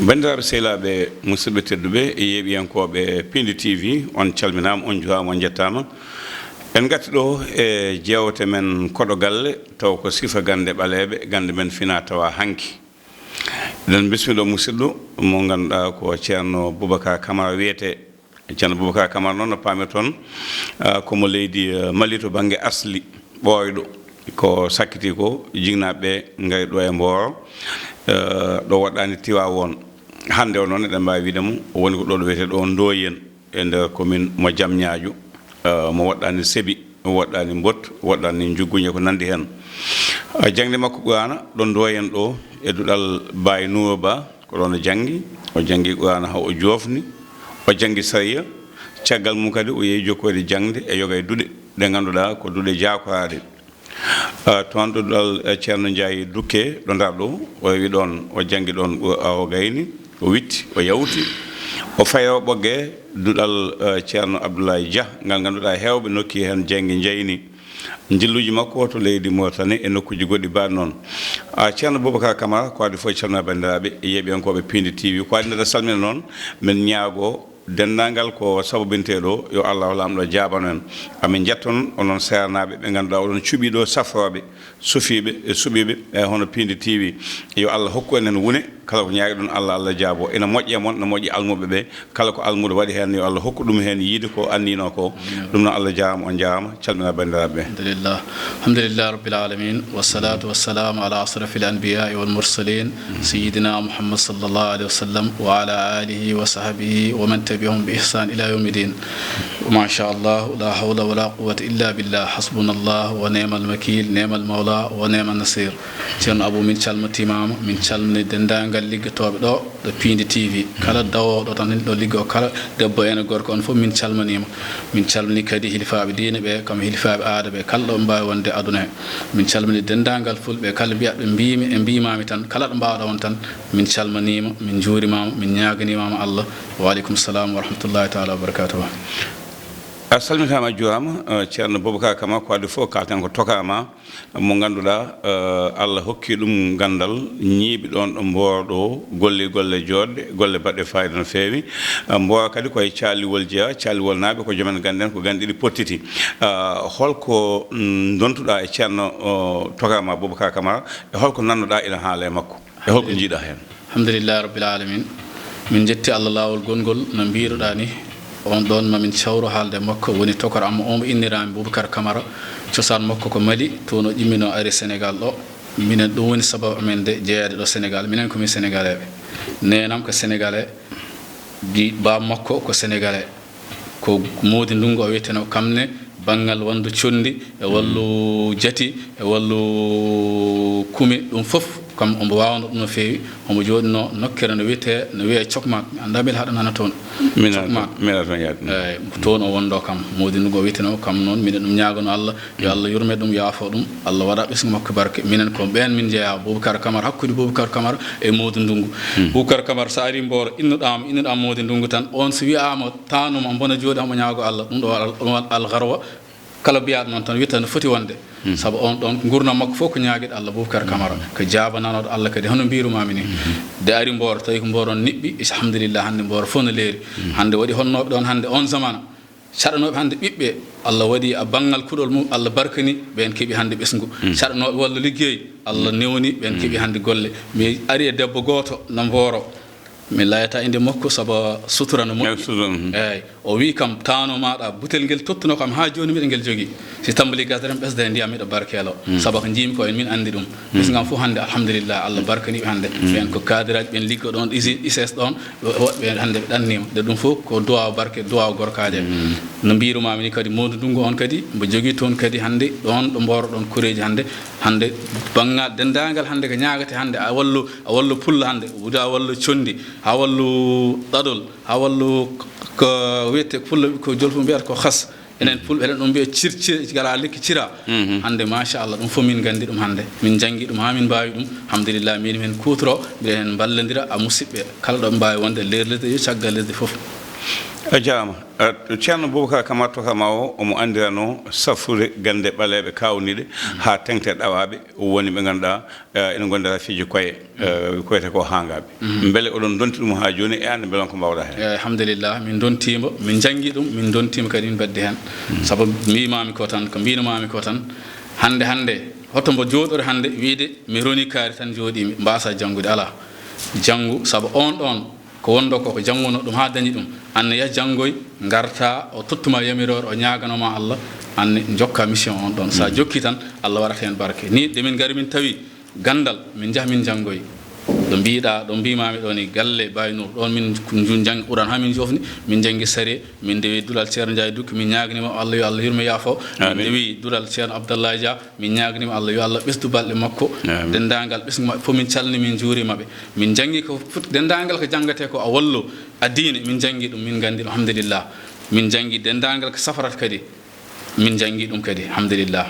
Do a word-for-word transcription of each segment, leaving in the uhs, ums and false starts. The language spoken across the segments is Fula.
Banndiraaɓe sehilaaɓe, musidɓe tedduɓe e yeeɓiyankooɓe Piindi T V, on calminaama, on njuwaama, on njettaama. En ngatti ɗo e jeewte men koɗo galle, taw ko sifa gannde ɓaleeɓe, gannde men fina tawa hanki. Eɗen mbismi ɗo musidɗo mo ngannduɗaa ko Ceerno Boubacar Camara wiyetee. Ceerno Boubacar Camara noon, no paamirton, ah, ko mo leydi, eh, Mali to bannge asli ɓooyɗo. Ko sakkiti ko, jinnaaɓe ɓe ngari ɗo e Mbooro, eh, ɗo woɗɗaani Tiwaawoon. Hannde o noon, eɗen mbaawi wiyde mo, o woni ko ɗo ɗo wiyetee ɗo Ndoyen, e nder commune mo Jamñaajo, eh, mo woɗɗaani Sebi, woɗɗaani Mbot, woɗɗaani Njugguñe, ko nanndi heen. Eh, jaŋde makko Quraana ɗo Ndoyen ɗo, e duɗal Baay Nuuro Ba, ko ɗoon o janngi, o janngi Quraana haa o joofni, o janngi sariya. Caggal mum kadi o yehi jokkoyde jaŋde e yoga e duɗe ɗe ngannduɗaa ko duɗe jaakoraaɗe. Ah, toon ɗo duɗal, eh, Ceerno Njaay Dukke ɗo Ndar ɗo, o rewi ɗoon, o janngi ɗoon, o, o gayni, o witti, o yawti, o fayoo Ɓoggee, duɗal, eh, Ceerno Abdoulaye Dia, ngal ngannduɗaa heewɓe nokki heen janngi njayni. Njilluuji makko to leydi Mauritanie e nokkuuji goɗɗi baaɗi noon. Ah, Ceerno Boubacar Camara, ko adii fof calmina banndiraaɓe yeeɓiyankooɓe Piindi T V. Ko adii mbeɗa salmina noon, min ñaagoo denndaangal ko sabobintee ɗo, yo Allah Laamɗo jaabano en. Amin njetton onon seernaaɓe ɓe ngannduɗaa oɗon cuɓii ɗo safrooɓe, sufiiɓe e suɓiiɓe, e hono Piindi T V. Yo Allah hokku en en wune, kala ko ñaagi ɗon Allah, Allah jaabo. Ina moƴƴi e mon, ina moƴƴi almuɓe ɓe. Kala ko almuɗo waɗi heen, yo Allah hokku ɗum heen yiide ko anniyinoo ko. Ɗum noon, Allah jaaraama, on njaaraama, calmina banndiraaɓe ɓe. Alhamdulillah. Alhamdulillah Rabbil Alamin. Wassalatu wassalamu ala ashrafil anbiya'i wal mursalin, Sayyidina Muhammad sallallahu alaihi wasallam wa ala alihi wa sahbihi wa man tabi'ahum bi ihsan ila yawmiddin. Masha Allah, la hawla wala quwwata illa billah. Hasbunallah wa ni'mal wakil, ni'mal mawla wa ni'man nasir. Ceerno Abou, min calmitimaama, min calmini denndaangal liggotooɓe ɗo, ɗo Piindi T V. Kala dawoowo ɗo tan, ɗo liggoo, kala debbo ene gorko, on fof min calminiima. Min calmini kadi hilifaaɓe diine ɓe, kam hilifaaɓe aada ɓe, kala ɗo ɓe mbaawi wonde aduna he. Min calmini denndaangal fulɓe, kala mbiyaɓe mbiimi e mbiimaami tan, kala ɗo mbaawɗa won tan, min calmaniima, min njuurimaama, min ñaaganimaama Allah. Wa aleykum salam wa rahmatullahi taala wa barakatuhu. A salmitaama, a juuraama, eh, Ceerno Boubacar Camara, ko adii fof kaalten ko tokaama. Mo ngannduɗaa, eh, Allah hokki ɗum ganndal, ñiiɓi ɗoon ɗo Mbooro ɗo, golli golle joɗɗe, golle baɗɗe faayiida no feewi. Eh, Mbooro kadi ko e caaliwol jeyaa, caaliwol naaɓe ko joom en gannde en, ko gannde ɗiɗi pottiti. Eh, holko, mm, ndontuɗaa e Ceerno, o, tokaama Boubacar Camara, e holko nannuɗaa ina haala e makko? E holko njiiɗaa heen? Alhamdulillahi Rabbil Alamin. Min njetti Allah laawol gonngol, no mbiiruɗaa ni. On ɗoon ma min cawru haalde makko, woni tokor am, on inniraami Boubacar Camara. Cosaan makko ko Mali, toon o ƴumminoo ari Senegal ɗo. Minen ɗum woni sababu amen nde jeyaade ɗo Senegal. Minen ko min Senegaleeɓe. Neenam ko Senegale, di-, baam makko ko Senegale. Ko Moodi Ndungu o wiyeteno, kam ne banngal wondu conndi e wallu jati e wallu kumi, ɗum fof kam omo waawno ɗum no feewi. Omo jooɗino nokkere no wiyetee, no wiyee Cokmaak. Mi anndaa mbele haɗa nana toon. Cokmaak. Eeyi, ko toon o wonɗo kam. Moodi Ndungu o wiyeteno, kam noon minen ɗum ñaagano Allah, yo Allah yurme ɗum, yaafo ɗum, Allah waɗa ɓesngu makko barke. Minen ko ɓeen min njeyaa, Boubacar Camara, hakkunde Boubacar Camara e Moodi Ndungu. Boubacar Camara, so ari Mbooro, innuɗaama, innuɗaama Moodi Ndungu tan, on so wiyaama, taanuma, mbona jooɗi, omo ñaago Allah. Ɗum ɗo waɗa, ɗum waɗa algarwa. Kala biyaaɗo noon tan wiyata no foti wonde. Sabu on ɗoon nguurndam makko fof ko ñaagiiɗo Allah, Boubacar Camara, ko jaabananooɗo Allah kadi, hono mbiirumaami ni. Nde ari Mbooro, tawi ko Mbooro on niɓɓi, alhamdulillah, hannde Mbooro fof no leeri. Hannde waɗi honnooɓe ɗoon hannde on zamana. Caɗanooɓe hannde ɓiɓɓe, Allah waɗi a banngal kuɗol mum, Allah barkani, ɓeen keɓi hannde ɓesngu. Caɗanooɓe walla liggey, Allah newni, ɓeen keɓi hannde golle. Mi ari e debbo gooto no Mbooro. Mi layata innde makko saabu sutura no moƴƴi. Eey, sutura, mhm. Eey, o wii kam, taanoo maaɗa, butel ngel tottunoo kam haa jooni miɗa ngel jogii. Si tammbali gasde tan ɓesda e ndiyam, miɗa barkeeloo. Saabu ko njiimi ko en min anndi ɗum. Ɓesngu am fof hannde, alhamdulillah, Allah barkanii ɓe hannde. Ɓeen ko kaadiraaji, ɓeen liggoo ɗoon, isi-, I C S ɗoon, wo-, woɗɓe hannde ɓe ɗanniima. Nde ɗum fof ko duwaaw barke, duwaaw gorkaajo. No mbiirumaami ni kadi, Moodi Ndungu on kadi, mbo jogii toon kadi hannde, ɗoon ɗo Mbooro ɗoon koreeji hannde. Hannde banngal denndaangal hannde ko ñaagatee hannde, a wallu, a wallu pullo hannde, wuda a wallu conndi, a wallu ɗaɗol, a wallu ko wiyetee pullo, ko jolfu mbiyata ko xas. Enen Fulɓe eɗen ɗum mbiya cir, cir, gara lekki cira. Hannde, machallah, ɗum fof min nganndi ɗum hannde. Min njanngi ɗum haa min mbaawi ɗum. Alhamdulillah, min, min kuutoroo, mbiɗen heen mballondira a musidɓe. Kala ɗo ɓe mbaawi wonde e nder lesdi, yo caggal lesdi fof. A jaaraama. Eh, Ceerno Boubacar Camara Tokama o, omo anndirano safrude gannde ɓaleeɓe kaawniiɗe haa teŋti e ɗawaaɓe woni ɓe ngannduɗaa, eh, ene ngonndi rafiiji koye, eh, ko wiyetee ko haangaaɓe. Mbele oɗon ndonti ɗum haa jooni e aan, mbele on ko mbaawɗaa heen? Eh, alhamdulillah, min ndontiima, min njanngi ɗum, min ndontiima kadi min mbaddi heen. Sabu mbiimaami ko tan, ko mbiinumaami ko tan, hannde, hannde, hoto mbo jooɗori hannde wiyde mi roni kaari tan njooɗiimi, mbaasa janngude, alaa. Janngu, sabu on ɗon ko wonɗo ko, ko janngunoo ɗum haa dañi ɗum. Aan ne yah janngoy, ngarta, o tottuma yamiroore, o ñaaganoma Allah, aan ne njokka mission on ɗon. So a jokki tan, Allah waɗat heen barke. Ni de min ngari min tawi ganndal, min njah min njanngoy. Ɗo mbiiɗa, ɗo mbiimaami ɗo ni, galle Baye Nour, ɗon min njun njanngi Qur'an haa min jofni, min njanngi sariya, min ndewi duɗal Ceerno Njaay Dukki, min ñaagnima Allah yo Allah yurmo yaafo. Min Amiin. Ndewi duɗal Ceerno Abdallah Dia, min ñaagnima Allah yo Allah ɓesdu balɗe makko. Amiin. Denndaangal ɓesngu maɓɓe fof min calni, min njuurima ɓe. Min njanngi ko fut-, denndaangal ko janngatee ko a wallo a diine, min njanngi ɗum, min nganndi ɗum, alhamdulillah. Min njanngi denndaangal ko safarata kadi, min njanngi ɗum kadi, alhamdulillah.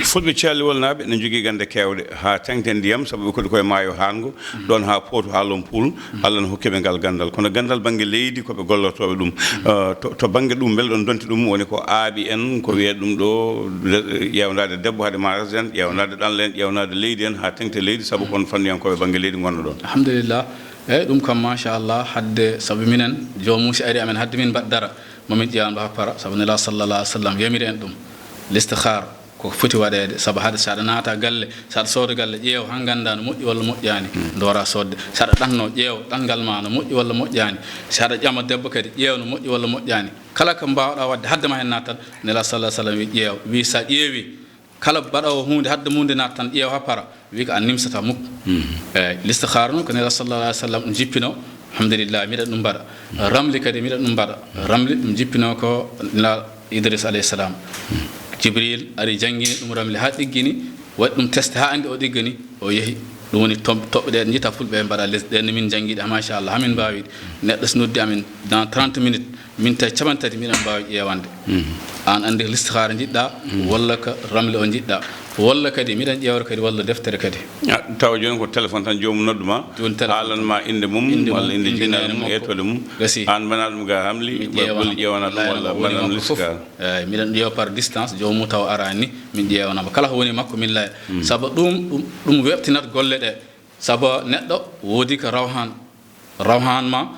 Fulɓe Calliwol naaɓe ne njogii gannde keewɗe, haa teŋti e ndiyam, sabu ɓe kadi koye maayo haango, ɗon haa Potou, haa Lompoul, Allah ne hokki ɓe ngal ganndal. Kono ganndal bannge leydi, ko ɓe gollotooɓe ɗum. Eh, to, to bannge ɗum, mbele ɗon ndonti ɗum, woni ko aaɓi en, ko wiyee ɗum ɗo, de-, ƴeewnaade debbo hade ma resde en, ƴeewnaade ɗanle en, ƴeewnaade leydi en, haa teŋti e leydi, sabu kon fanniyankooɓe bannge leydi ngonnoɗon? Alhamdulillah. Eeyi, ɗum kam, machallah, hadde, sabu minen, joom muusi ari amen, hadde min mbaɗ dara, mo min ƴeewan mbo happara, sabu Nelaaɗo sallallahu alaihi wasallam yamiri en ɗum. Listihara ko foti waɗeede, sabu hade so aɗa naata galle, so aɗa sooda galle, ƴeew haa ngannda no moƴƴi walla moƴƴaani, ndoora soodde. So aɗa ɗatno, ƴeew ɗatngal ma no moƴƴi walla moƴƴaani. So aɗa ƴama debbo kadi, ƴeew no moƴƴi walla moƴƴaani. Kala ko mbaawɗa waɗde hadde ma heen naat tan, Nelaaɗo sallallahu alaihi wasallam wi ƴeew, wi so a ƴeewi, kala baɗoowo huunde hadde mum nde naat tan, ƴeew haa para, wi ko a nimsataa mukk. Eeyi, listihara noon ko Nelaaɗo sallallahu alaihi wasallam ɗum jippino, alhamdulillah, miɗa ɗum mbaɗa. Ramli kadi miɗa ɗum mbaɗa. Ramli ɗum jippino ko Nelaaɗo Idris alayhi salam. Jibril ari janngini ɗum ramli haa ɗiggini, waɗi ɗum test haa anndi o ɗiggani, o yehi. Ɗum woni tom-, toɓɓe ɗe njiita fulɓe mbaɗa lesdi, ɗen min njanngiɗe, machallah, haa min mbaawi. Neɗɗo so noddi amen dans trente minutes, min tawi capanɗe tati miɗen mbaawi ƴeewande. Aan anndi ko listihara njiɗɗa, walla ko ramli o njiɗɗa, walla kadi miɗen ƴeewre kadi, walla deftere kadi. Ah, tawa jooni ko téléphone tan, joomum noddu ma, jooni téléphone haalan ma innde mum, innde walla mum, innde innde jinaare nene mum, makko. Ettoode mum. Gasi. Aan mbaɗa ɗum ga ramli, mi ƴeewana, ɓe ƴeewana ɗum, walla woni mbaɗa ɗum makko fof. Listihara. Eeyi, miɗen ƴeewa par distance, joomum tawa araani, min ƴeewana mo. Kala ko woni makko, min laya. Sabu ɗum, ɗum, ɗum weɓtinat golle ɗe. Sabu neɗɗo woodi ko rawhan, rawhan ma,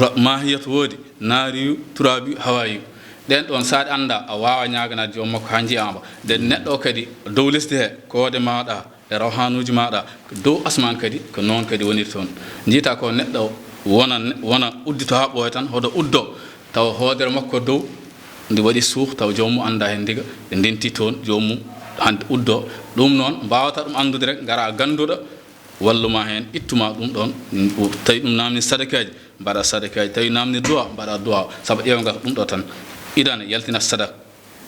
ra-, mahiyat woodi, naariyu, turaabiyu, hawaayu. Ɗen ɗon, so aɗa annda, a waawa ñaaganaade joom makko haa njiyaa ma. Nden neɗɗo o kadi, dow lesdi he, koode maaɗa, e rawhanuuji maaɗa, dow asmaan kadi, ko noon kadi woniri toon. Njiita ko neɗɗo wona, wona uddito haa ɓooya tan, hoto uddo, tawa hoodere makko dow, ndi waɗi suuh, tawa joomum annda heen ndiga, ɓe ndenti toon, joomum hannde uddo. Ɗum noon, mbaawata ɗum anndude rek, ngara gannduɗo, wallu ma heen, ittu ma ɗum ɗon, tawi ɗum naamni sadakaaji, mbaɗa sadakaaji, tawi naamni du'a, mbaɗa du'a, sabu ƴeewngal ko ɗum ɗo tan. Idan, yaltina sadaka.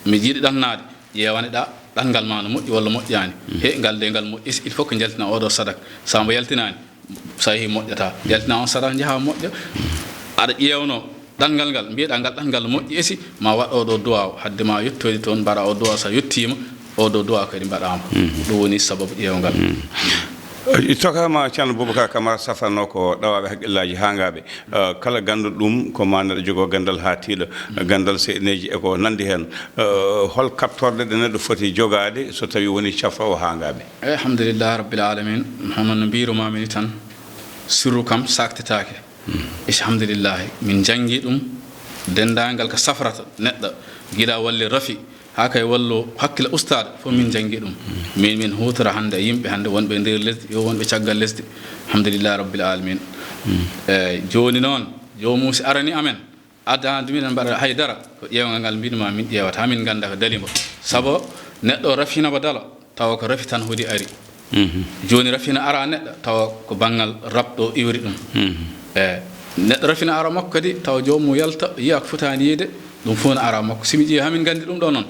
Mi jiɗi ɗatnaade, ƴeewane ɗa, ɗatngal ma no moƴƴi walla moƴƴaani. He, ngal de ngal moƴƴi, il faut que njaltina oɗo sadaka. Sa mbo yaltinaani, so a yehi moƴƴata. Yaltina on sadaka, njaha moƴƴa. Aɗa ƴeewno ɗatngal ngal, mbiyeɗa ngal ɗatngal moƴƴi esi, ma waɗ oɗo duwaaw, hadde ma yettoyde toon, mbaɗa o duwaaw, so a yettiima, oɗo duwaaw kadi mbaɗaama. Ɗum woni sababu ƴeewngal. Eh, tokama Ceerno Boubacar Camara safarno ko ɗawaaɓe hakkillaaji haangaaɓe. Eh, kala ganndo ɗum ko ma neɗɗo jogoo ganndal haa tiiɗa, ganndal seeɗineeji e ko nanndi heen. Eh, hol kaɓtorɗe ɗe neɗɗo foti jogaade so tawii woni cafroowo haangaaɓe? Eh, alhamdulillahi rabbil alamin, hono no mbiirumaami ni tan, sirru kam saaktetaake. Alhamdulillahi, min njanngi ɗum, denndaangal ko safrata neɗɗo, gila walli rafi, haa kay wallo hakkille ustaade, fof min njanngi ɗum. Min, min huutora hannde e yimɓe hannde wonɓe e nder lesdi, yo wonɓe caggal lesdi. Alhamdulillahi rabbil alamin. Eeyi, jooni noon, joomum si arani amen, addaani miɗen mbaɗa hay dara, ko ƴeewngal ngal mbiɗuma min ƴeewata, haa min ngannda ko dali mbo. Sabu neɗɗo rafina mbo dala, tawa ko rafi tan hoodi ari. Jooni rafi na ara neɗɗo, tawa ko banngal rab ɗo iwri ɗum. Eeyi, neɗɗo rafi na ara makko kadi, tawa joomum yalta, yiya ko fotaani yiide, ɗum fof na ara makko. Si mi ƴeewi, haa min nganndi ɗum ɗo noon,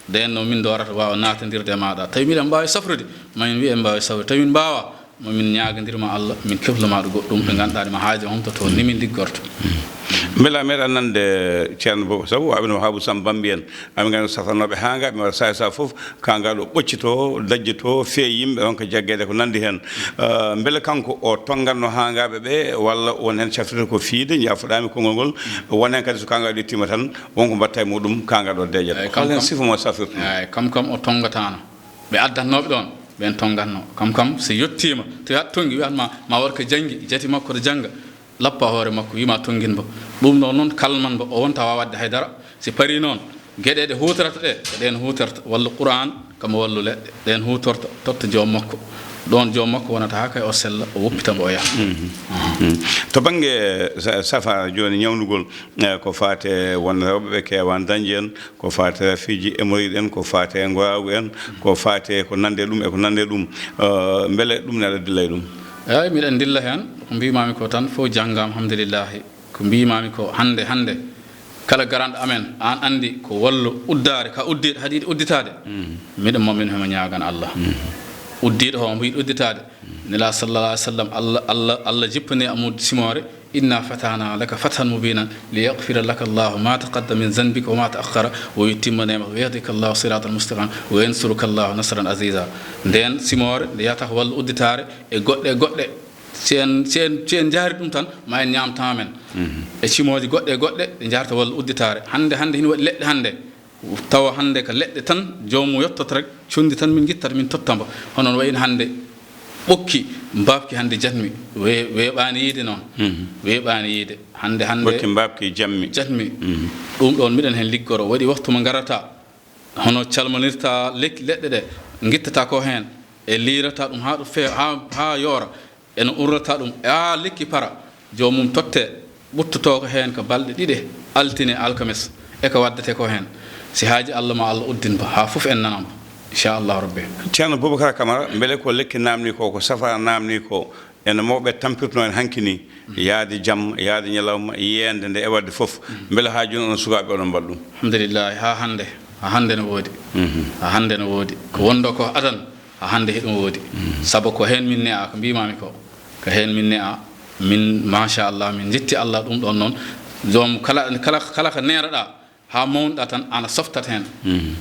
ndeen no min ndoorata waawa naatondirde e maaɗa. Tawi miɗen mbaawi safrude, ma min mbiyen mbaawi safrude. Tawi min mbaawaa, ma min ñaagondir ma Allah, min keflo ma ɗo goɗɗum, ɓe ngannduɗaa ma haaja honto to ni min liggorto. Mbela meɗa nande Ceerno Bobo, sabu aɓe no Habu Sam Bambi en, aɓe ngandi safarnoɓe ha nga ɓe waɗa saay sa fof, ka nga ɗo ɓoccito, dajjito, feeyi yimɓe on ko jaggeede ko nandi hen. Eh, mbele kanko o tongatno ha nga ɓe ɓe, walla won hen cafrirta ko fiide, jafoɗami konngol ngol, won hen kadi so ka nga ɗo yettima tan, wonko mbatta e muɗum, ka nga ɗo deƴat? Eyyi, kam, hol hen kam. Sifa mo safirtuno? Eyyi, kam, kam o tongatano. Ɓe addatnoɓe ɗon, ɓen tongatno. Kam, kam, so yettima, to yahat tongi, wiyat ma, ma war ko jangi, jati makko to janga. Lappa hoore makko, wima tongin mbo. Ɗum ɗo noon kalman mbo, o wonta wawa wadde haydara. Si pari noon, geɗe ɗe hutorata ɗe, ko ɗen hutorta. Walla Qur'an, kamo wallu leɗɗe. Ɗen hutorta, totta joom makko. Ɗon joom makko wonata ha kay o sella, o woppita mbo o yaha. Mhm. Mhm. To bannge sa-, safa jooni ñawnugol, eh, ko faate won rewɓe ɓe keewani dañde en, ko faate rafiiji hémorroïde en, ko faate ngoraagu en, ko faate ko nande ɗum e ko nande ɗum. Eh, mbele ɗum ne aɗa dilla e ɗum? Eey, miɗen ndilla heen. Ko mbiimaami ko tan, fof janngaama, alhamdulillahi. Ko mbiimaami ko hannde, hannde, kala garanɗo amen, aan anndi ko wallu uddaare, ka uddiiɗo, haɗi yiɗi udditaade. Mm. Miɗo momin himo ñaagan Allah. Mm. Uddiiɗo o, mbo yiɗi udditaade. Mm. Nela sallallahu alaihi wasallam, Allah, Allah, Allah jippani amu simoore, "Inna fatahna laka fathan mubinan, liyagfira laka Allahu ma taqaddama min zanbika wa ma ta'akhkhara, wa yutimma ni'matahu, wa yahdika Allahu siratan mustaqima, wa yansuruka Allahu nasran aziza." Nden simoore, nde yata ko wallu udditaare, e goɗɗe, e goɗɗe. Si en, si en, si en njaari ɗum tan, ma en ñaam temps men. Mhm. E cimooji goɗɗe e goɗɗe, ɗe njaarta walla udditaare. Hannde, hannde hino waɗi leɗɗe hannde. Tawa hannde ko leɗɗe tan, joomum yottoto rek, conndi tan min ngittata, min totta mbo. Hono no wayi no hannde ɓokki mbaabki hannde jatmi, we-, weeɓaani yiide noon. Mhm. Weeɓaani yiide. Hannde, hannde ɓokki mbaabki jammi. Jatmi. Mhm. Ɗum ɗoon miɗen heen liggoro. Waɗi waktu mo ngarata, hono calmanirta lekki, leɗɗe ɗe, ngittata ko heen. E liirata ɗum haa ɗum fe-, haa, haa yoora. Eno urrata ɗum, haa lekki para, joomum totte, ɓuttoto ko heen ko balɗe ɗiɗe, altine, alkames, e ko waddete ko heen. Si haaji Allah ma Allah uddin ba, haa fof en nanan ba, inchallahu rabbi. Ceerno Boubacar Camara, mbele ko lekki naamni ko, ko safara naamni ko, eno mawɓe tampirno en hanki ni, yaade jam, yaade ñalawma, yeende nde e waɗde fof. Mbele haa jooni onon sukaaɓe oɗon mbaɗa ɗum? Alhamdulillahi, haa hannde, haa hannde no woodi. Mhm. Haa hannde no woodi. Ko wonɗo ko adan, haa hannde hiɗum woodi. Mhm. Sabu ko heen min ne'a, ko mbiimaami ko. Ko heen min ne'a, min, machallah, min njetti Allah ɗum ɗoon noon. Joom kala, kala, kala ko neeraɗaa, haa mawnuɗaa tan, ana softat heen. Mhm.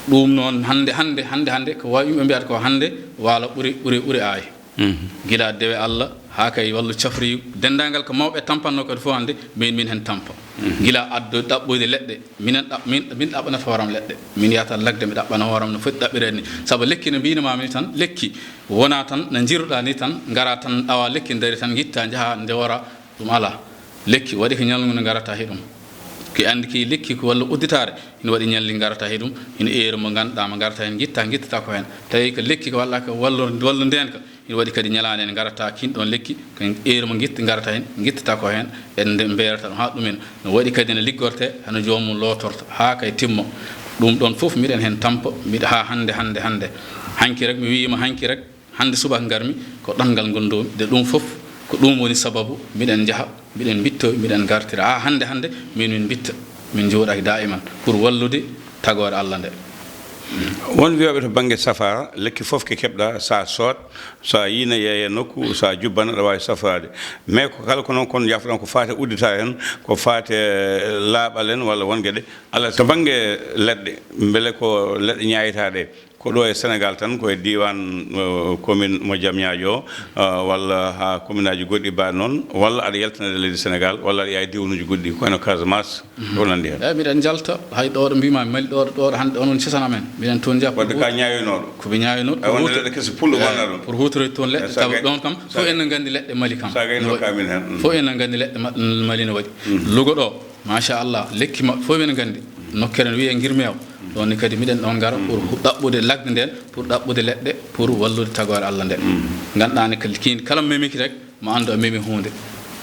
Ɗum noon, hannde, hannde, hannde, hannde, ko wawi yimɓe mbiyata ko hannde waalo ɓuri, ɓuri, ɓuri aay. Mhm. Gila dewe Allah, haa kay wallu cafri, denndaangal ko mawɓe tampanno kadi fof hannde, min, min heen tampa. Mhm. Gila addo ɗaɓɓoyde leɗɗe, minen ɗaɓ-, min, min ɗaɓɓanata hooram leɗɗe. Min yahata lagde, mi ɗaɓɓana hooram no foti ɗaɓɓireede ni. Sabu lekki no mbiinoma mi tan, lekki wona tan no njiruɗaa ni tan, ngara tan ɗawa lekki, ndari tan, ngitta, njaha, ndewora, ɗum alaa. Lekki waɗi ko ñalngu nde ngarata he ɗum. Ki anndi ki lekki ko walla udditaare, ina waɗi ñalli ngarata he ɗum, ina eeri mo ngannduɗaa mo ngarata heen, ngitta, ngittata ko heen. Tawi ko lekki ko walla ko wallu, wallu ndeenka, ina waɗi kadi ñalaande en ngarata kin ɗoon lekki, ko eeri mo ngitti ngarata heen, ngittata ko heen, en nde mbeerata ɗum haa ɗumen. No waɗi kadi no liggorte, hano joomum lootorta, haa kay timmo. Ɗum ɗoon fof miɗen heen tampa, miɗa haa hannde, hannde, hannde. Hanki rek, mi wiima hanki rek, hannde subaka ngarmi, ko ɗanngal ngol ndoomi. De ɗum fof, ko ɗum woni sababu, miɗen njaha, miɗen mbittoo, miɗen ngartira. Haa hannde, hannde, min, min mbitta, min njooɗaaki daa'iman pour wallude tagoore Allah nde. Won wiyooɓe to bannge safaara, lekki fof ke keɓɗa, sa sood, sa yiina yeeya nokku, sa jubbana, aɗa waawi safraade. Mais ko kala ko noon kon yafuɗon ko faate udditaare en, ko faate, eh, laaɓal en walla won geɗe. Allah, to bannge leɗɗe, mbele ko leɗɗe ñaayitaaɗe, ko ɗo e Sénégal tan, ko e diiwaan, eh, commune mo Diamniadio o, eh, walla haa commune aji goɗɗi baaɗi noon, walla aɗa yaltina e leydi Sénégal, walla aɗa yaha e diiwanuuji goɗɗi, ko wayno Casamance, mhm, ko nanndi heen? Eeyi, miɗen njalta, hay ɗo ɗo mbiimaa Mali, ɗo ɗo hannde onon sesan amen. Miɗen toon njaha. Wadde ko a ñaawinooɗo? Ko mi ñaawinooɗo. Ay, wonde leɗɗe kese pullo, eh, gonɗa ɗum. Pour huutoreede toon leɗɗe, tawa ɗoon kam, fof enen nganndi leɗɗe Mali kam. Sa gayno ka min heen. Mm. Fof enen nganndi leɗɗe Ma-, Mali no waɗi. Mm. Lugo ɗo, machallah, lekki maɓɓe fof enen nganndi. Nokkere no wiyee Ngirmeew. Ɗoon ne kadi miɗen ɗoon ngara pour hu-, ɗaɓɓude lagde ndeen, pour ɗaɓɓude leɗɗe, pour wallude tagoore Allah nde. Mm. Ngannduɗaa ne kal-, kiin kala memiki rek, mo anndu a memi huunde.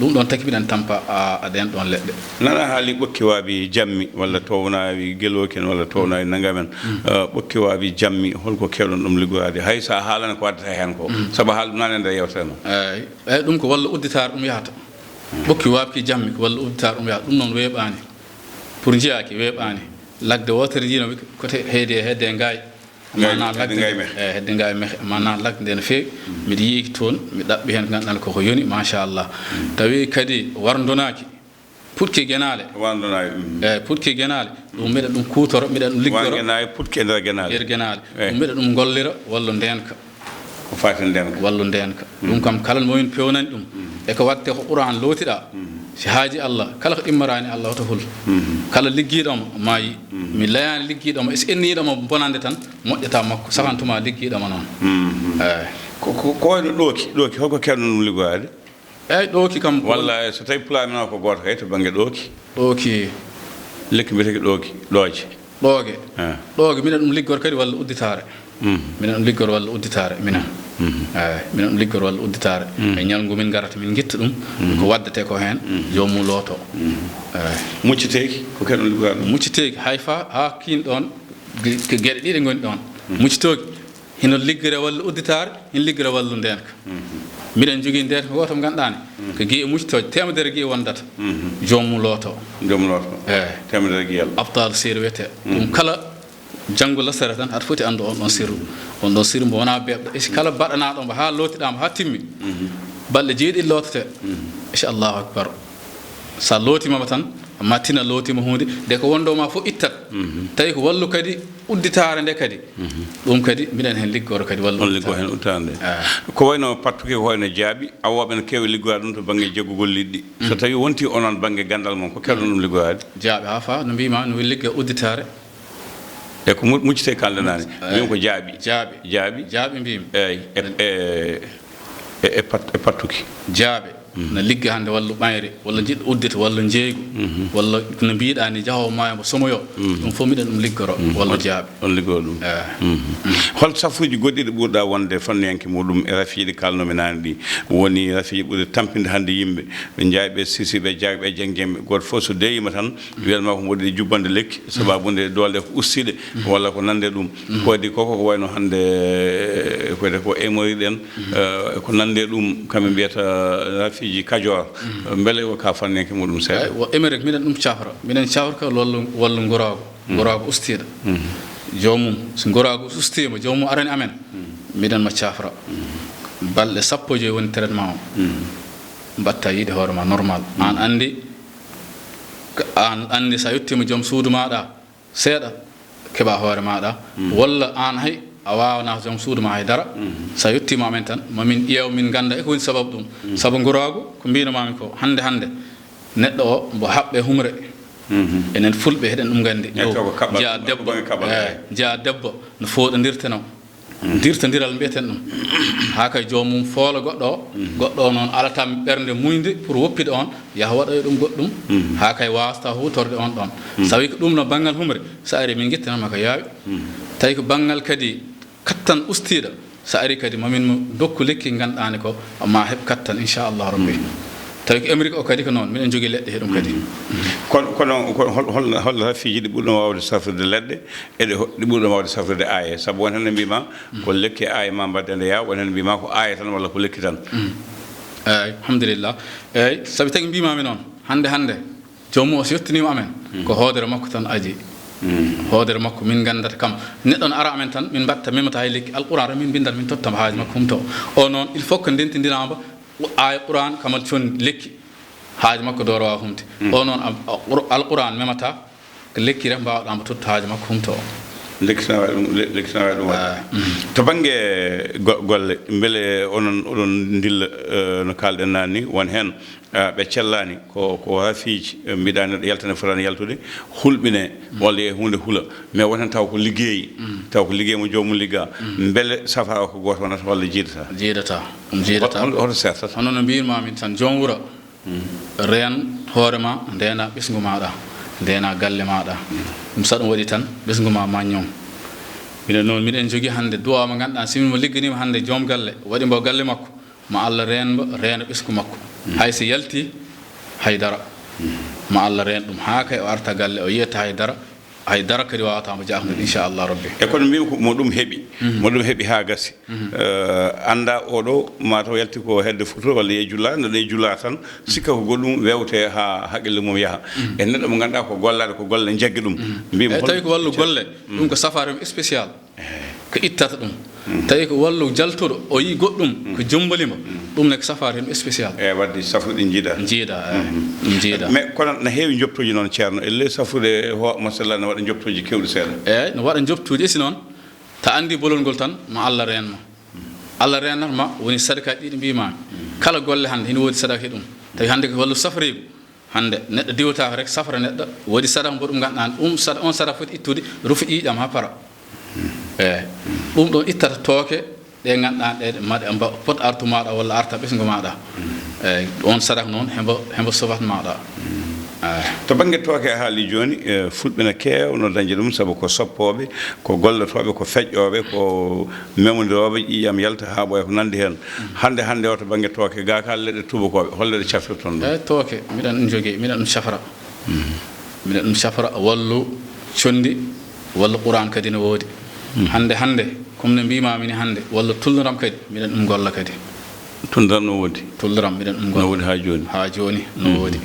Ɗum ɗoon taki miɗen tampa a, a ɗeen ɗoon leɗɗe. Nana haali ɓokki waabi jammi, walla townaawi gelooki en, walla townaawi nanngamen. Mm. Eh, ɓokki waabi jammi, holko keewɗon ɗum liggoraade? Hay so a haalana ko waddata heen ko. Mm. Sabu haala ɗum nana e nder yewtere ma. Eeyi. Eeyi, ɗum ko walla udditaare ɗum yahata. Ɓokki waabki jammi ko walla udditaare ɗum yaha, ɗum noon weeɓaani. Pour njiyaaki, weeɓaani. Lagde wootere njiino wi kote heedi e hedde ngaay. Ngaay, maanaa hedde lagde ngaay nde, mehe. Eh, hedde ngaay mehe. Maanaa lagde nde no feewi. Mm. Miɗo yi'iki toon, mi ɗaɓɓi heen ngannduɗaa koko yoni, machallah. Mm. Tawi kadi warndonaaki. Puɗki genaale. Wandonaawi. Mm. Eeyi, puɗki genaale. Ɗum mbiɗa ɗum kuutoro, mbiɗa ɗum liggoro. Wangenaay, puɗki e nder genaale. Nder genaale. Eeyi. Ɗum mbiɗa ɗum gollira wallu ndeenka. Ko faati ndeenka. Wallu ndeenka. Mm. Ɗum kam, kala mo min pewnani ɗum. Mm. E ko waɗte ko Qur'an lootiɗaa. Mm. Si haaji Allah, kala ko ɗimmaraani Allah, hoto hul. Mm. Kala liggiiɗo mo, maayi. Mm. Mi layaani liggiiɗo mo, si enniiɗo mo bonande tan, moƴƴata makko, sahantuma liggiiɗo mo noon. Mm. Eeyi. Ko, ko, ko wayno ɗooki, ɗooki, holko keewɗon ɗum liggoraade? Eeyi, ɗooki kam ko walla so tawi pulaar men o ko gooto kay to bannge ɗooki? Ɗooki. Lekki mbiyetee ɗooki, ɗooje. Ɗooge. Ah. Ɗooge, minen ɗum liggor kadi walla udditaare? Mhm. Minen ɗum liggor walla udditaare, minen. Mhm. Eeyi, minen ɗum liggor walla udditaare. Mhm. E ñalngu min ngarata, min ngitta ɗum, mhm, ko waddetee ko heen, mhm, joomum looto. Mhm. Eeyi. Mucciteeki, ko keɗon liggora ɗum? Mucciteeki, hay fa, haa kiin ɗoon, ge-, ko geɗe ɗiɗi ngoni ɗoon. Mhm. Muccitooki, hino liggire walla udditaare, hino liggire wallu ndeenka. Mhm. Miɗen njogii ndeenka gooto mo ngannduɗaa ne, mhm, ko giye muccitooje, teemedere giye wondata. Mhm. Joomum looto. Joomum looto. Eeyi. Teemedere giyal. Abtal sir wiyetee. Ɗum, mhm, kala janngo lasara tan, aɗa foti anndu on ɗon sirru. Mhm. On ɗon sirru mbo wonaa beeɓɗo. E si kala baɗanaaɗo mbo haa lootiɗaa mbo haa timmi, mhm, balɗe jeeɗiɗi loototee. Mhm. Inchallahu akbar. So a lootiima mo tan, ma tina lootiima huunde, de ko wondoo ma fof ittat. Mhm. Tawi ko wallu kadi udditaare nde kadi. Mhm. Ɗum kadi mbiɗen heen liggoro kadi wallu. On liggo udditaare. Heen udditaare nde. Ah. Ko wayno pattuki, ko wayno jaaɓi, awooɓe ne keewi liggoraade ɗum to bannge jeggugol liɗɗi. So, mhm, tawi wonti onon bannge ganndal mon, ko keewɗon ɗum liggoraade? Jaaɓi haa fa, no mbiima, no ligga udditaare. E ko mu-, muccitee kalde naane. Eeyi. Mbiymi ko jaaɓi. Jaaɓi. Jaaɓi. Jaaɓi mbiymi. Eeyi, e, e, e, e pat-, e pattuki. Jaaɓe. Mhm. Na ligga hannde wallu ɓayre, walla jiɗɗo uddita, walla njeeygu, mhm, walla no mbiɗaa ni, jahoowo maayo mbo somoyo. Mhm. Ɗum fof miɗen ɗum liggoro, mhm, wallu jaaɓe. On liggoro ɗum. Eeyi. Mhm. Mhm. Hol safuuji goɗɗi ɗi ɓurɗaa wonde fanniyanke muɗum e rafiiji ɗi kaalnoomi naane ɗi? Woni rafiiji ɓurɗi tampinde hannde yimɓe, ɓe jaaɓe, sisiiɓe, jaaɓe, janngiiɓe, gooto fof so deeyiima tan, wiyat ma ko mboɗo yiɗi jubbande lekki, sababu nde doole ɗe ko ustiiɗe, walla ko nande ɗum. Mm. Ko waɗi koko ko wayno hannde, eh, ko wiyetee ko hémorroïde en, mm, eh, ko nande ɗum, kamɓe mbiyata, eh, rafiiji Kajoor. Mm. Mbele ko ka fanniyanke muɗum seeɗa? Eeyi, wo hémorroïde, minen ɗum cafra. Minen cafra ko wallu, wallu nguraagu. Mm. Nguraagu ustiiɗo. Mm. Joomum, so nguraagu ustiima, joomum arani amen, mm, minen mo cafra. Mm. Balɗe sappo e joy woni traitement o. Mm. Mbaɗta yiide hoore ma normal. Mm. Aan anndi, aan anndi so a yettiima joom suudu maaɗa, seeɗa, keɓa hoore maaɗa, mm, walla aan hay a waawanaa joom suudu ma hay dara. Mm. So a yettiima amen tan, ma min ƴeew, min ngannda e ko woni sababu ɗum. Mm. Sabu nguraagu, ko mbino maami ko, hannde hannde, neɗɗo o mbo haɓɓe humre. Mhm. Enen Fulɓe, heɗen ɗum nganndi. Ƴeew to ko kaɓal, jeyaa to debbo, bannge kaɓal, eh, eeyi, jeyaa debbo no fooɗondirtenoo. Mhm. Dirtondiral mbiyeten ɗum. Haa kay joomum foola goɗɗo o, mhm, goɗɗo o noon alata ɓernde muñde pour woppude on, yaha waɗoya ɗum goɗɗum. Mhm. Haa kay waasata huutorde on ɗon. Mhm. So tawi ko ɗum no banngal humre, so ari min ngittana ma ko yaawi. Mhm. Tawi ko banngal kadi kattan ustiiɗo, so ari kadi ma min mo dokku lekki ngannduɗaa ne ko ma heɓ kattan, inchallah rabbi. Mhm. Tawi ko Amérique o kadi ko noon, miɗen njogii leɗɗe he ɗum kadi. Mhm. Kono, kono, kono hol, hol, hol rafiiji ɗi ɓurɗon waawde safrude leɗɗe? Eɗe ho-, ɗi ɓurɗo waawde safrude aaye? Sabu won heen ne mbiima, mm, ko lekki aaye ma mbaɗde nde yaa, won heen mbiima ko aaye tan walla ko lekki tan. Mm. Eeyi, alhamdulillah. Eeyi, sabi tagi mbiimaami noon, hannde, hannde, joomum o so yettiniima amen, mm, ko hoodere makko tan aji. Mm. Hoodere makko min nganndata kam. Neɗɗo no ara amen tan, min mbaɗta, memata hay lekki, Alquraan tan min mbinndata, min totta mo haaju makko humto. O noon, il faut que ndentindiraama, aaye Quraan kamal con lekki, haaju makko doorowa humti. Mm. O noon, a, a, Qur-, Alquraan memata, ko lekki rek mbaawɗaa mbo totta haaju makko humto o. Lekki tan waawi ɗum, le-, lekki tan waawi ɗum waɗde. Ah, mhm. To bannge go-, golle, mbele onon, oɗon ndilla, eh, no kaalɗen naane ni, won heen, ah, ɓe cellaani ko, ko rafiiji, eh, mbiɗa neɗɗo yaltane fotaani yaltude, hulɓine, mm, walla e huunde hula. Mais won heen taw ko liggey, mm, taw ko liggey mo joomum ligga. Mm. Mbele safara o ko gooto wonata walla jiidata? Jiidata, ɗum jiidata. Hol-, hol-, hoto sertata? Hono no mbiyirmaa min tan, joom wuro, reen hoore ma, ndeena ɓesngu maaɗa, ndeena galle maaɗa. Ɗum so ɗum waɗi tan, ɓesngu ma ma ñoŋ. Minen noon, miɗen njogii hannde duwaa mo ngannduɗaa, si min mo ligganiima hannde joom galle, waɗi mbo galle makko, ma Allah reen mbo, reena ɓesngu makko. Hay so yalti, hay dara. Ma Allah reen ɗum, haa kay o arta galle, o yiyata hay dara. Hay dara kadi waawata mo jaafnude, inchallah rabbi. E kono mbiymi ko mo ɗum heɓi, mhm, mo ɗum heɓi haa gasi. Mhm. Eh, annda oɗo mataw yalti ko hedde futur walla yehi julla, no ɗe julla tan, sikka ko goɗɗum wewte haa haqqille mum yaha. Mhm. E neɗɗo mo ngannduɗaa ko gollaade, ko golle jaggi ɗum. Mhm. Mbiymi eeyi, hol-, tawi ko wallu golle, mhm, ɗum ko safari spécial. Eeyi. Ko ittata ɗum. Tawi ko wallu jaltuɗo, o yii goɗɗum, ko jomboli mo. Ɗum ne ko safaade heen spécial. Eeyi, waɗde safuuji ɗi njiidaa. Njiidaa, eeyi. Ɗum njiidaa. Mais kono na heewi njoɓtooji noon, Ceerno, e ley safuude ho-, masalla, ne waɗa njoɓtooji keewɗi seeɗa. Eeyi, no waɗa njoɓtooji, e si noon, ta anndi bolol ngol tan, ma Allah reen ma. Allah reenat ma, woni sadakaaji ɗi mbiimaami. Kala golle hannde, hino woodi sadaka e ɗum. Tawi hannde ko wallu safreego. Hannde neɗɗo diwataako rek, safra neɗɗo, woodi sadaka mbo ɗum ngannduɗaa, ɗum sada-, on sadaka foti ittude, rufe ƴiiƴam haa para. Eeyi. Ɗum ɗoon ittata tooke, ɗe ngannduɗaa ɗe maɗa mba-, pot artu maaɗa walla arta ɓesngu maaɗa. Eeyi, on sadaka noon hembo, hembo sofat maaɗa. Eeyi. To bannge tooke a haali jooni, e, Fulɓe na keewno dañde ɗum, sabu ko soppooɓe, ko gollotooɓe, ko feƴƴooɓe, ko memondirooɓe, ƴiiƴam yalta haa ɓooya, ko nanndi heen. Hannde, hannde o to bannge tooke, gaa ka leɗɗe tuubakooɓe, hol leɗɗe cafrirton ɗum? Eeyi, tooke, miɗen ɗum jogii, miɗen ɗum cafra. Miɗen ɗum cafra, wallu conndi, wallu Quraan kadi no woodi. Hannde, hannde, comme no mbiimaami ni hannde, wallu tulluram kadi, miɗen ɗum golla kadi. Tulluram no woodi? Tulluram, miɗen ɗum golla. No woodi haa jooni? Haa jooni, no woodi.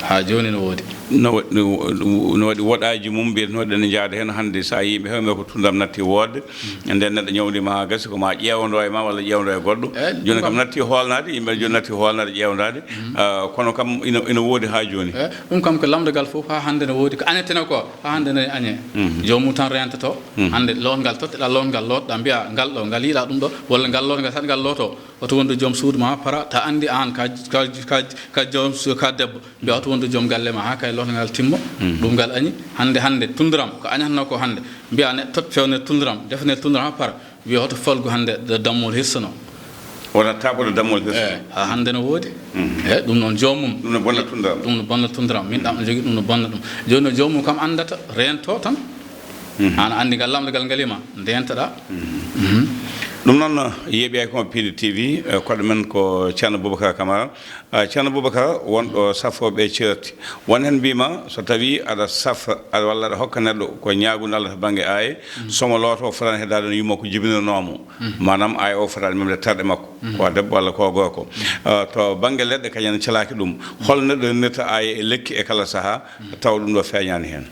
Haa jooni no woodi. No wa-, no, no waɗi woɗaaji mum, mbiyetnooɗi ene njaada heen hannde, so a yii yimɓe heewɓe ko tulluram natti woodde, nden neɗɗo ñawndi ma haa gasi, ko ma ƴeewandoo e ma walla ƴeewandoo e goɗɗo. Eeyi, jooni kam natti hoolnaade, yimɓe jooni natti hoolnaade, ƴeewndaade. Ah, kono kam ina, ina woodi haa jooni. Eeyi, ɗum kam ko lamndagal fof haa hannde no woodi, ko añeteno ko, haa hannde no e añee. Joomum tan reentotoo. Hannde lootngal totteɗaa, lootngal lootɗaa, mbiyaa ngal ɗo, ngal yiɗaa ɗum ɗo, walla ngal lootngal tan ngal lootoo. Oto wondu joom suudu ma para, ta anndi aan ka, ka, ka, ka joom su-, ka debbo. Mbiya oto wondu joom galle ma, haa kay lootngal timmo. Ɗum ngal añi. Hannde, hannde, tulluram, ko añatnoo ko hannde. Mbiya ne tot fewne tulluram, defne tulluram haa para. Wiya oto folgu hannde da-, dammol hirsuno. Wona taaɓude dammol hirsuno. Eeyi, haa hannde no woodi. Eeyi, ɗum noon joomum. Ɗum no bonna tulluram. Ɗum no bonna tulluram. Min ɗam no jogii ɗum no bonna ɗum. Jooni noon joomum kam anndata, reentoo tan. Aan anndi ngal lamndagal ngal e ma, ndeentoɗaa. Ɗum noon, yeeɓi ay ko Piindi T V, eh, koɗo men ko Ceerno Boubacar Camara. Ah, Ceerno Boubacar, wonɗo safooɓe ceerti. Won heen mbiima, so tawii aɗa safra, aɗa, walla aɗa hokka neɗɗo ko ñaagunde Allah to bannge aaye, so mo lootoo fotaani heddaade no yumma ko jibinanoo mo. Maanaam aaye o fotaani memde terɗe makko. Ko a debbo walla ko a gorko. Ah, to bannge leɗɗe kañum en celaaki ɗum. Hol neɗɗo rennirta aaye e lekki e kala sahaa, tawa ɗum ɗo feeñaani heen?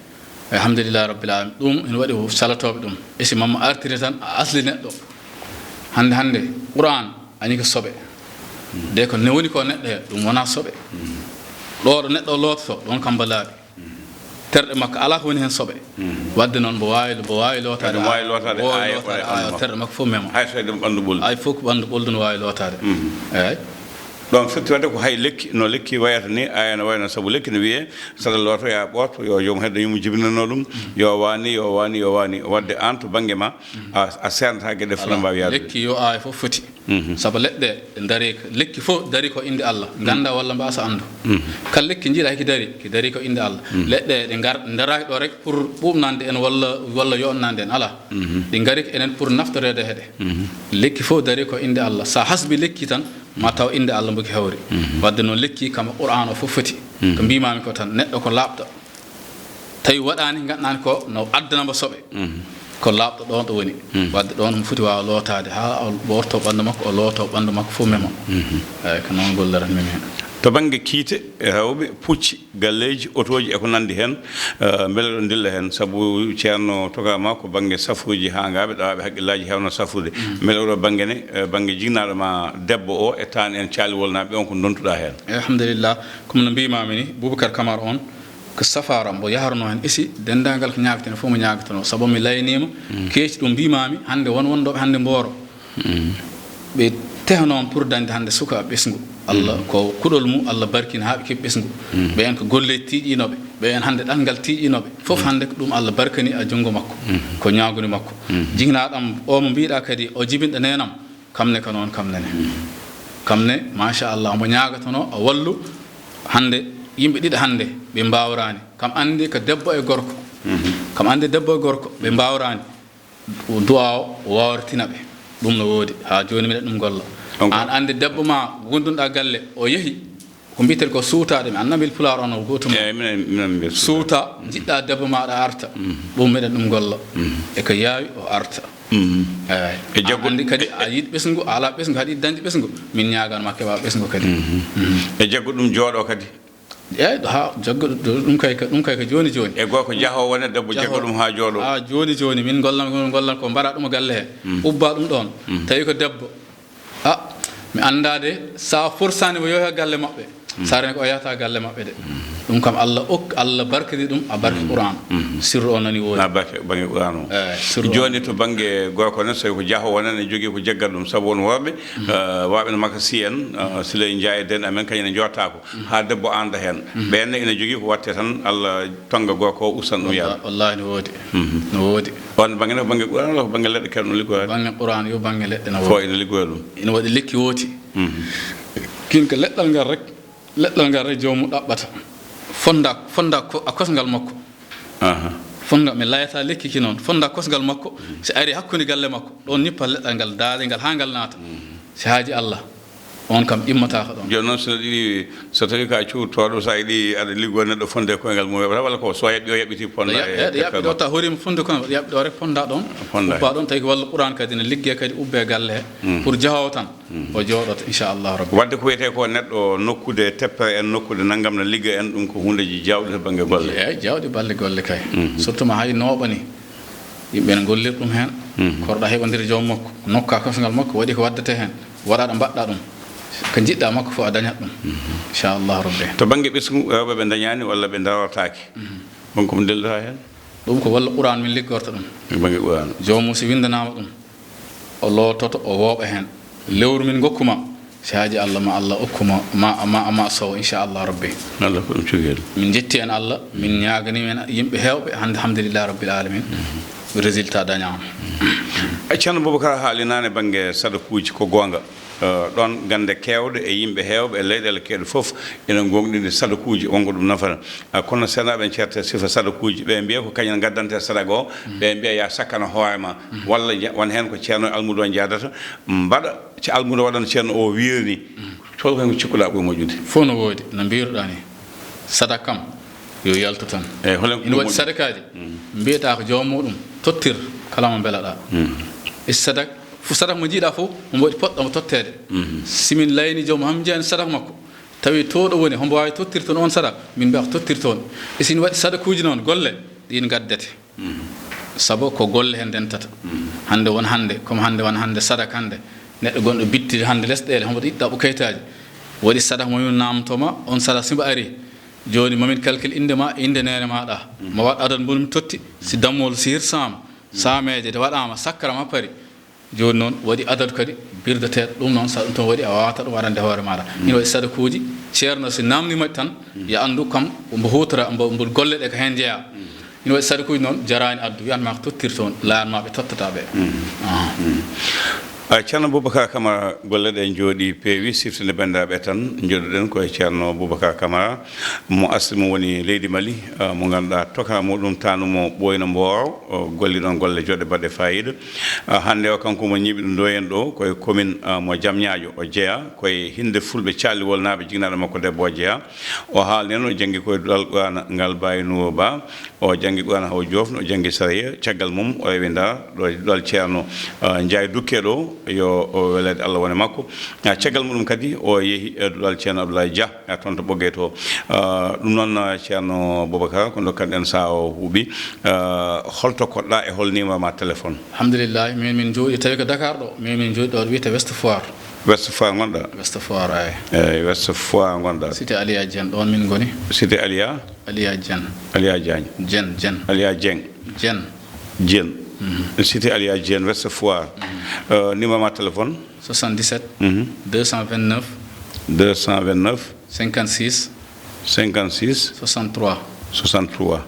Alhamdulillahi Rabbil Alamin. Ɗum ina waɗi salotooɓe ɗum. E si mamma artiri tan, a asli neɗɗo. Hannde, hannde, Qur'aan ani ko soɓe. De ko newoni ko neɗɗo he, ɗum wonaa soɓe. Ɗo ɗo neɗɗo loototo, ɗon kam mbo laaɓi. Terɗe makko alaa ko woni heen soɓe. Waɗde noon mbo waawi, mbo waawi lootaade. Mbo waawi lootaade mbo waawi aaye lootaade o aaye o, terɗe makko fof mema. Hay so e ɗum ɓanndu ɓoldu. Hay fof ko ɓanndu ɓoldu no waawi lootaade. Eeyi. Ɗoon firti waɗde ko hay lekki, no lekki wayata ni, aaye no wayno, sabu lekki no wiyee, saɗa looto, yaa ɓooto, yo joom heddo yumma jibinanoo ɗum, yo waani, yo waani, yo waani. Waɗde aan to bannge ma, a, a seernata geɗe fof no mbaawi yaadude. Lekki yo aaye fof foti. Sabu leɗɗe ɗe ndarii ko, lekki fof darii ko innde Allah. Ngannda walla mbaasa anndu. Kala lekki njiiɗaa hiki darii, ki darii ko innde Allah. Leɗɗe ɗe ngar-, ndaraaki ɗo rek pour ɓuuɓnande en walla, walla yo'nande en, alaa. Ɗi ngarii ko enen pour naftoreede heɗe. Lekki fof darii ko innde Allah. So a hasbi lekki tan, ma taw innde Allah mbo ki hawri. Waɗde noon lekki kam Qur'aan o fof foti. Ko mbiimaami ko tan, neɗɗo ko laaɓɗo. Tawi waɗaani, ngannduɗaa ko no addana mbo soɓe. Ko laaɓɗo ɗoon ɗo woni. Waɗde ɗoon omo foti waawa lootaade haa o ɓoorto ɓanndu makko, o looto ɓanndu makko fof mema. Eeyi, ko noon gollorata memi heen. To bannge kiite, rewɓe, pucci, galleeji, otooji e ko nanndi heen, eh, mbele ɗo ndilla heen? Sabu Ceerno togaama ko bannge safuuji haangaaɓe, ɗawaaɓe hakkillaaji heewno safude. Mbele oɗo bannge ne, eh, bannge jinnaaɗo ma debbo o e taan en caali wolnaaɓe on ko ndontuɗaa heen? Alhamdulillah, comme no mbiimaami ni, Boubacar Camara on, ko safaara mbo yaharnoo heen isi, denndaangal ko ñaagaten fof mo ñaagatanoo. Sabu mi layniima, keeci ɗum mbiimaami, hannde won wonndooɓe hannde Mbooro. Ɓe tehnoon pour dañde hannde sukaaɓe ɓesngu. Allah ko kuɗol mum, Allah barkini haa ɓe keɓi ɓesngu. Ɓeen ko golleeji tiiƴiinooɓe, ɓeen hannde ɗanngal tiiƴiinooɓe. Fof hannde ko ɗum Allah barkani e junngo makko. Ko ñaaguni makko. Jinnaaɗo am o mo mbiiɗaa kadi, o jibinɗo neenam, kam ne ko noon, kam ne ne. Kam ne, machallah, mbo ñaagatonoo, o wallu. Hannde, yimɓe ɗiɗo hannde, ɓe mbaawraani. Kam anndi ko debbo e gorko. Kam anndi debbo e gorko, ɓe mbaawraani. Du'a o wawritina ɓe. Ɗum no woodi. Haa jooni miɗen ɗum golla. Donc, aan anndi debbo ma gondunɗaa galle, o yehi. Ko mbiyeten ko suutaade, mi anndaa mbil Pulaar on o gootum. Eeyi, minen, minen mbiya suuta. Suuta, njiɗɗaa debbo ma aɗa arta. Ɗum miɗen ɗum golla. E ko yaawi o arta. Eeyi. E jaggu- Aan anndi kadi a yiɗi ɓesngu, a alaa ɓesngu, haɗi dañde ɓesngu. Min ñaagan ma keɓa ɓesngu kadi. E jaggu ɗum jooɗo kadi. Eeyi, ɗo haa jagga ɗum kay, ɗum kay ko jooni jooni. E gorko jahoowo wona debbo jagga ɗum haa jooɗo. Haa jooni jooni, min ngollan, ngollan ko mbaɗa ɗum e galle he. Ubba ɗum ɗoon. Tawi ko debbo. A, mi anndaa de, so a forsaani mo yo he galle maɓɓe. Saare ne ko o yahata galle maɓɓe de. Ɗum kam Allah ok, Allah barkidi ɗum, a barke Qur'an. Sirru o nani woodi. Na barke bannge Qur'an o. Eeyi, sirru o. Jooni to bannge gorko ne, so ko jahoowo wona ne jogii ko jaggat ɗum, sabu won worɓe, eh, waɓe no Makasi en, eh, Siley Njaay den amen, kañum ne jootaako. Haa debbo aanda heen. Ɓeen ne ina jogii ko waɗte tan, Allah tonnga gorko o, usan ɗum yaade. Wallaahi no woodi. No woodi. On bannge ne ko bannge Qur'an walla ko bannge leɗɗe kadi no liggoyaade? Bannge Qur'an yo bannge leɗɗe no woodi. Fof ina liggoya ɗum. Ina waɗi lekki wooti. Kin ko leɗɗal ngal rek, leɗɗal ngal rek joomum ɗaɓɓata. Fonda, fonda ko a kosngal makko. Aha. Fonda mi layata lekki ki noon. Fonda kosngal makko, si ari hakkunde galle makko, ɗoon ñippa leɗɗal ngal, daade ngal haa ngal naata. Si haaji Allah, on kam immataako ɗoon. Jooni noon, so ɗiɗi, so tawi ka cuuɗtooɗo, so a yiɗi aɗa liggoo neɗɗo fonde koyngal mum, heɓata walla ko so a yaɓɓi o yaɓɓiti fonda e yaɓɓi ɗo, ta horiima fonde koyngal, yaɓɓi ɗo rek fonda ɗoon. Fonda. Ubba ɗoon, tawi ko walla Qur'an kadi ne liggee kadi ubbee galle he. Pour jahoowo tan, o jooɗoto, inchallah rabbi. Wadde ko wiyetee ko neɗɗo nokkude teppere en, nokkude nanngam na ligga en, ɗum ko huundeji jaawɗi to bannge golle. Eeyi, jaawɗi balle golle kay. Surtout ma hay nooɓa ni. Yimɓe ne ngollir ɗum heen. Korɗa heɓondiri joom makko, nokka kosngal makko, waɗi ko waddete heen. Waɗa ɗo mbaɗɗa ɗum. Ko njiɗɗa makko fof a dañat ɗum. Inchallah rabbi. To bannge ɓesngu, rewɓe ɓe dañaani walla ɓe darotaaki. Ɗum ko mo ndellata heen? Ɗum ko walla Qur'an min liggorta ɗum. E bannge Qur'an. Joomum si winndanaama ɗum, o loototo, o wooɓa heen. Lewru min ngokku ma, si haaji Allah ma Allah okku ma, ma, ma, ma sowo, inchallah rabbi. Allah ko ɗum cogel. Min njetti en Allah, min ñaaganii en yimɓe heewɓe, hannde alhamdulillahi rabbil alamin. Résultat dañaama. Ceerno Boubacar haali naane bannge sadakuuji, ko goonga. Eh, ɗoon gannde keewɗe e yimɓe heewɓe e leyɗeele keewɗe fof ina ngoongɗini sadakuuji, wonko ɗum nafata. Ah, kono seenaaɓe en ceerte sifa sadakuuji, ɓe mbiya ko kañum ngaddante sadaka o, ɓe mbiya ya sakkana hoore ma. Walla ja-, won heen ko ceerno e almuudo o njaadata, mbaɗa ci almuudo waɗana ceerno o wiirni. Tol ko heen ko cikkuɗa ɓuri moƴƴude? Fof no woodi, no mbiruɗa ni. Sadaka kam, yo yaltu tan. Eeyi, holen ko ina waɗi ɓuri moƴƴude? Sadakaaji, mbiyata ko joom muɗum, tottir kala mo mbelaɗa. E sadak, fof sadak mo njiiɗa fof, omo waɗi poɗɗo mo totteede. Si min layni joom, ham njiyan sadak makko, tawi to ɗo woni, hombo waawi tottir toon on sadak, min mbiya ko tottir toon. E si ina waɗi sadakuuji noon, golle, ɗin ngaddete. Sabu ko golle heen ndentata. Hannde won hannde, comme hannde won hannde sadak hannde, neɗɗo gonɗo bitti hannde lesɗeele, homo yiɗi ɗaɓɓo kayitaaji, waɗi sadak mo min namtoma, on sadak si mbo ari, jooni mamin calcul innde ma, innde neene maɗa, mo waɗ adad mbo mi totti, si dammol si hirsaama, saameeje de waɗaama, sakkara ma pari. Jooni noon, waɗi adadu kadi birdeteeɗo. Ɗum noon, so ɗum toon waɗi, a waawata ɗum waɗande hoore maaɗa. Ina waɗi sadakuuji, ceerno, si naamniima tan, yo anndu kam, mbo huutora, mbo, mbo golle ɗe ko heen njeyaa. Ina waɗi sadakuuji noon, jaraani addu, wiyan ma ko tottir toon, layan ma ɓe tottata ɓe. Aha. A, Ceerno Boubacar Camara, golle ɗe njooɗii, peewi. Siftinde banndiraaɓe tan, njoɗɗuɗen ko e Ceerno Boubacar Camara, mo asli mo woni leydi Mali, a, mo ngannduɗaa toka muɗum taanu mo Ɓooyna Mbooro, o golli ɗoon golle joɗɗe baɗɗe faayiida. Ah, hannde o, kanko mo ñiiɓi ɗo Ndoyen ɗo, ko e commune, ah, mo Diamniadio o jeyaa, ko e hinnde fulɓe Calliwolnaaɓe, jignaɗo makko debbo o jeyaa. O haalni en, o janngi ko e duɗal Qur'aana ngal Baye Nour Ba, o janngi Qur'aana haa o joofni, o janngi sariya, caggal mum o rewi Ndar, ɗo e duɗal Ceerno, ah, Njaay Dukke ɗo, yo o weleede Allah wone makko. Ah, caggal muɗum kadi o yehi e duɗal Ceerno Abdoulaye Dia. A, toon to Ɓoggee to. Ah, ɗum noon, ah, Ceerno Boubacar, ko ndokkanɗen sahaa o huuɓi. Ah, holto koɗɗa e hol numéro ma téléphone? Alhamdulillah, min, min njooɗi tawi ko Dakar ɗo, min, min njooɗi ɗo wiyete West Foire. West Foire ngonɗa? West Foire, eeyi. Eeyi, West Foire ngonɗa. Cité Aliya Dieng, ɗoon min ngoni. Cité Aliya? Aliya Dieng. Aliya Diagne. Dieng, Dieng. Aliya Dieng. Dieng. Dieng. Cité Aliya Dieng, West Foire. Euh, numéro ma téléphone? Soixante-dix-sept, deux cent vingt-neuf, deux cent vingt-neuf, cinquante-six, cinquante-six, soixante-trois. Soixante-trois.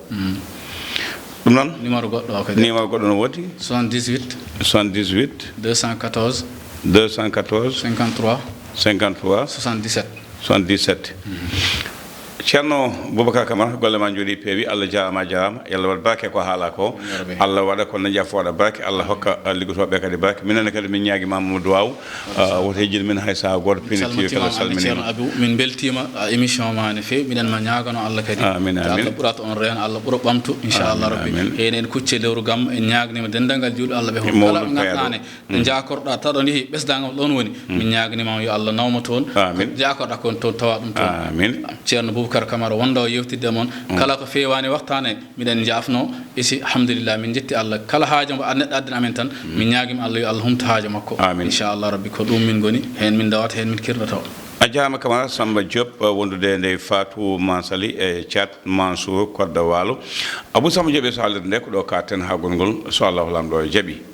Ɗum noon? Numéro goɗɗo o kadi. Numéro goɗɗo no woodi? Soixante-dix-huit, soixante-dix-huit, deux cent quatorze, deux cent quatorze, cinquante-trois, cinquante-trois, soixante-dix-sept. Soixante-dix-sept. Ceerno Boubacar Camara, golle ma njooɗii, peewi. Allah jaaraama, a jaaraama. Yo Allah waɗ barke ko haalaa ko. Amiin, yaa rabbi. Allah waɗa ko neɗɗo fof waɗa barke. Allah hokka, ah, liggotooɓe kadi barke. Minen ne kadi min ñaagii ma mo duwaaw. Ah, woto hejjin min hay sahaa gooto. Min pini tiyo kala calmitiima, salminiima. Ceerno Abou, min mbeltiima, ah, émission ma ne feewi. Miɗen ma ñaagano Allah kadi. Amiin, amiin. Allah ɓurata on reen, Allah ɓura ɓamtu, inchallah rabbi. Amiin, amiin. Enen kucce lewru gam, en ñaagniima denndaangal juulɓe Allah ɓe. Mawɗum kala ɓe ngannduɗaa ne, ɗo njaakorɗaa tawa ɗo yehi ɓesdaangal ɗoon woni. Min ñaagniima yo Allah nawma toon. Amiin. Ko njaakorɗaa kon toon tawa ɗum toon. Amiin. Ceerno Boubacar Boubacar Camara wonda o yewtidde mon. Kala ko feewaani waxtaane, miɗen njaafno. Isi, alhamdulillah, min njetti Allah. Kala haajo mbo neɗɗo addana amen tan, min ñaagima Allah yo Allah humto haajo makko. Amin. Inchallah Rabbi, ko ɗum min ngoni, heen min ndawata, heen min kirɗoto. A jaaraama Camara Samba Diop, eh, wondude nde Fatou Mansali e Thiat Mansour Kodda Waalo. Abou Samba Diop e so haalirde nde ko ɗo kaaten haa gongol, so Allahu Laamɗo jaɓi.